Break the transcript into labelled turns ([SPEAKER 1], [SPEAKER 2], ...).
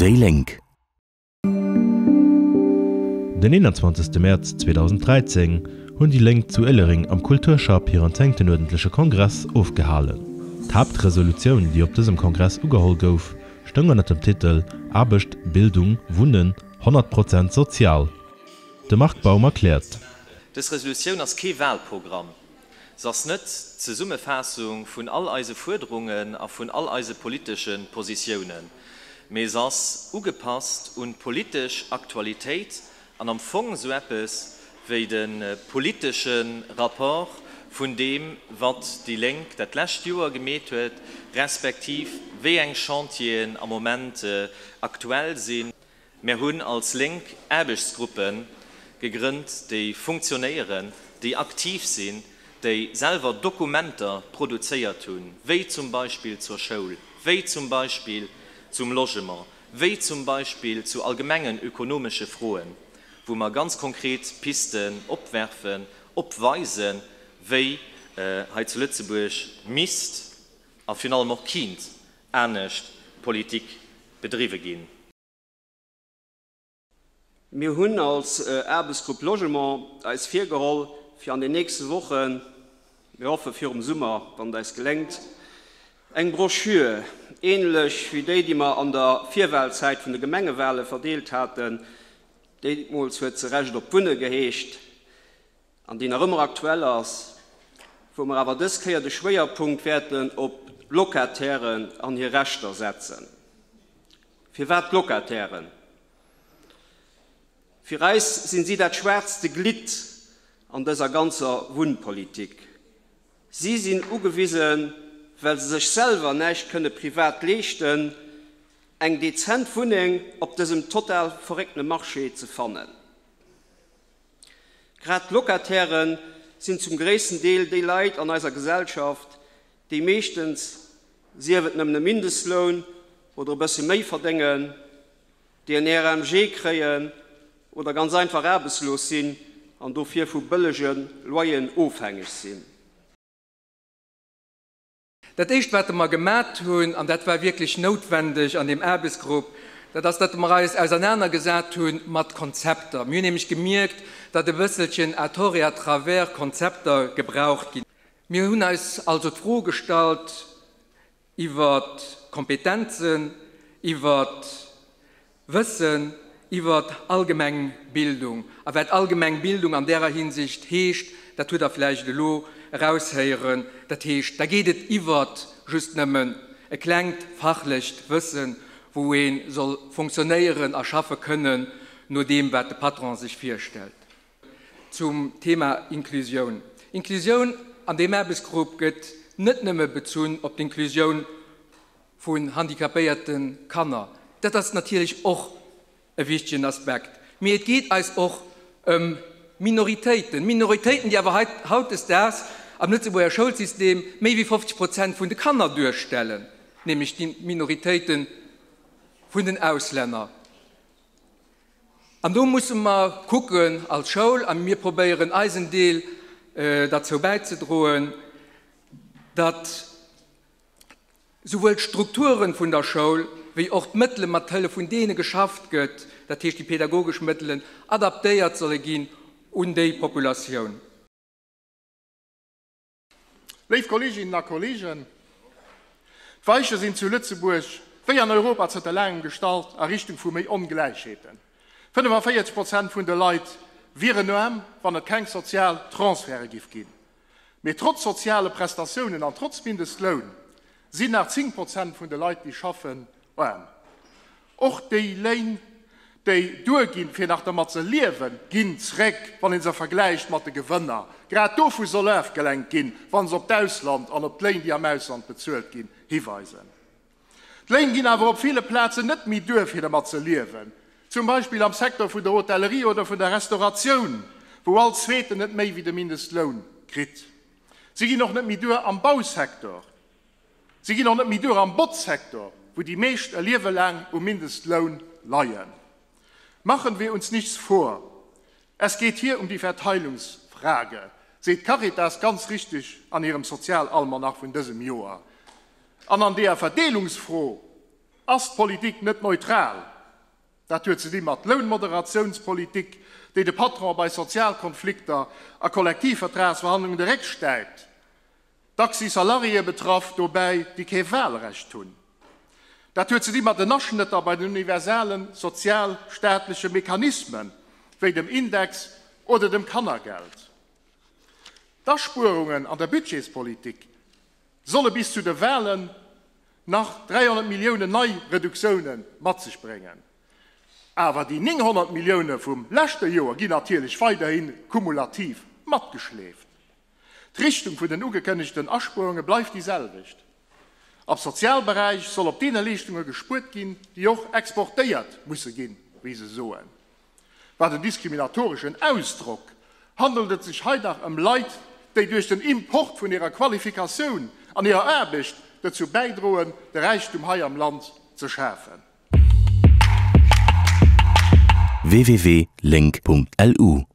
[SPEAKER 1] Déi Lénk.
[SPEAKER 2] Den 21. Mäerz 2013 hunn déi Lénk zu Éilereng am Kulturschapp hiren zéngten uerdentleche Kongress ofgehalen. D'Haaptresolutioun, déi op dësem Kongress ugeholl gouf, stoung ënner dem Titel Aarbecht, Bildung, Wunnen, 100 Prozent sozial. De Marc Baum erkläert.
[SPEAKER 3] Dës Resolutioun ass kee Wahlprogramm. Se ass net d'Zesummefaassung vun all eise Fuerderungen a vun all eise politesche Positiounen, mee se ass ugepasst un d'politesch Aktualitéit an am Fong esou eppes wéi de politesche Rapport vun deem, wat déi Lénk dat lescht Joer gemeet huet, respektiv wéi eng Chantieren am Moment aktuell sinn. Mär hunn als Lénk Aarbechtsgruppe gegrënnt, déi funktionéieren, déi aktiv sinn, déi selwer Dokumenter produzéiert hunn, wéi zum Beispill zur Schoul, wéi zum Beispill zum Logement, wéi zum Beispill zu allgemengen ökonomesche Froen, wou mer ganz konkret Pisten opwerfen, opweisen, wéi hei zu Lëtzebuerg misst a virun allem och kinnt anescht Politik bedriwwe ginn.
[SPEAKER 4] Mir hunn als Aarbechtsgrupp Logement eis virgeholl, fir an den nächste Wochen, mir hoffe virum Summer, wann et eis geléngt, eng Broschür, ähnlech wéi déi, déi mer an der Virwahlzäit vun de Gemengewahle verdeelt haten, deemools huet se Recht op Wunne geheescht, an déi nach ëmmer aktuell ass, wou mer awer dës Kéier de Schwéierpunkt wäerten op d'Locatairen an hir Rechter setzen. Firwat d'Locatairen? Fir eis sinn si dat schwaachste Glidd an dëser ganzer Wunnpolitik. Si sinn ugewisen, well se sech selwer näischt kënne privat leeschten, eng dezent Wunneng op dësem total verréckte Marché ze fannen. Grad d'Locataire sinn zum gréissten Deel déi Leit an eiser Gesellschaft, déi meeschtens, sief et nëmmen e Mindestloun oder e bësse méi verdéngen, déi en RMG kréien oder ganz einfach aarbechtslos sinn an dofir vu bëllege Loyeren ofhängeg sinn.
[SPEAKER 5] Dat Éischt, wat mer gemat hunn, an dat war wierklech noutwendeg an deem Aarbechtsgrupp, dat ass, datt mer eis ausernanergesat hu mat Konzepter. Mir hunn nämlech gemierkt, datt e bësselchen à tort et à travers Konzepter gebraucht ginn. Mir hunn eis also d'Fro gestallt iwwer Kompetenzen, iwwer Wëssen, iwwer allgemeng Bildung. A wat allgemeng Bildung an därer Hinsicht heescht, dat hutt Der vläicht elo eraushéieren, dat heescht, da geet et iwwer just nëmmen e klengt fachlecht Wëssen, wou ee soll fonctionnéieren a schaffe kënnen no deem, wat de Patron sech virstellt. Zum Thema Inklusioun. Inklusioun an deem Aarbechtsgrupp gëtt net nëmme bezunn op d'Inklusioun vun handicapéierte Kanner. Dat ass natierlech och e wichtegen Aspekt. Mee et geet eis och ëm Minoritéiten, Minoritéiten, déi awer hautdesdaags am Lëtzebuerger Schoulsystem méi wéi 50 Prozent vun de Kanner duerstellen, nämlech déi Minoritéite vun den Auslänner. An do musse mer kucken als Schoul, a mir probéieren eisen Deel derzou bäizedroen, datt souwuel d'Strukture vun der Schoul wéi och d'Mëttele mat Hëllef vun deene geschafft gëtt, dat heescht déi pedagogesch Mëttelen, adaptéiert solle ginn un déi Populatioun.
[SPEAKER 6] Léif Kolleeginnen a Kolleegen, d'Weiche sinn zu Lëtzebuerg wéi an Europa zënter laangem gestallt a Richtung vu méi Ongläichheeten. 45 Prozent vun de Leit wieren aarm, wann et keng sozial Transferte giff ginn. Mee trotz soziale Prestatiounen an trotz Mindestloun sinn nach 10 Prozent vun de Leit, déi schaffen, aarm. Och déi Léin, déi duerginn, fir nach dermat ze liewen, ginn zréck, wann ee se vergläicht mat de Gewënner. Grad dovu soll ofgelenkt ginn, wa se op d'Ausland an op d'Léin, déi am Ausland bezuelt ginn, hiweisen. D'Léin ginn awer op ville Plazen net méi duer, fir dermat ze liewen. Zum Beispill am Secteur vun der Hotellerie oder vun der Restauratioun, wou all Zweeten net méi wéi de Mindestloun kritt. Si ginn och net méi duer am Bausecteur. Si ginn och net méi duer am Botzsecteur, wou déi meescht e Liewe laang um Mindestloun leien. Machen wir uns nichts vor, es geht hier um die Verteilungsfrage, seet d'Caritas ganz richtig an hirem Sozialalmanach vun dësem Joer. An an deeër Verdeelungsfro ass d'Politik net neutral. Dat huet ze di mat Lounmoderatiounspolitik, déi de Patron bei Sozialkonflikter a Kollektivvertragsverhandlungen de Réck stäipt. Dacks si Salariéë betraff dobäi, déi kee Wahlrecht hunn. Dat huet ze di mat den Aschnëtter bei den universalen sozialstaatleche Mechanismen, wéi dem Index oder dem Kannergeld. D'Aspuerungen an der Budgetspolitik solle bis zu de Wahlen nach 300 Milliounen nei Reduktioune mat sech bréngen. Awer déi 900 Millioune vum leschte Joer ginn natierlech weiderhi kumulativ matgeschleeft. D'Richtung vun den ugekënnegten Aspuerunge bleift déi selwecht. Am Sozialberäich soll op deene Leeschtunge gespuert ginn, déi och exportéiert musse ginn, wéi se soen. Wat en diskriminatoreschen Ausdrock! Handelt et sech hei dach ëm Leit, déi duerch den Import vun hirer Qualifikatioun an hirer Aarbecht dozou bäidroen, de Räichtum hei am Land ze schafen.
[SPEAKER 1] www.link.lu.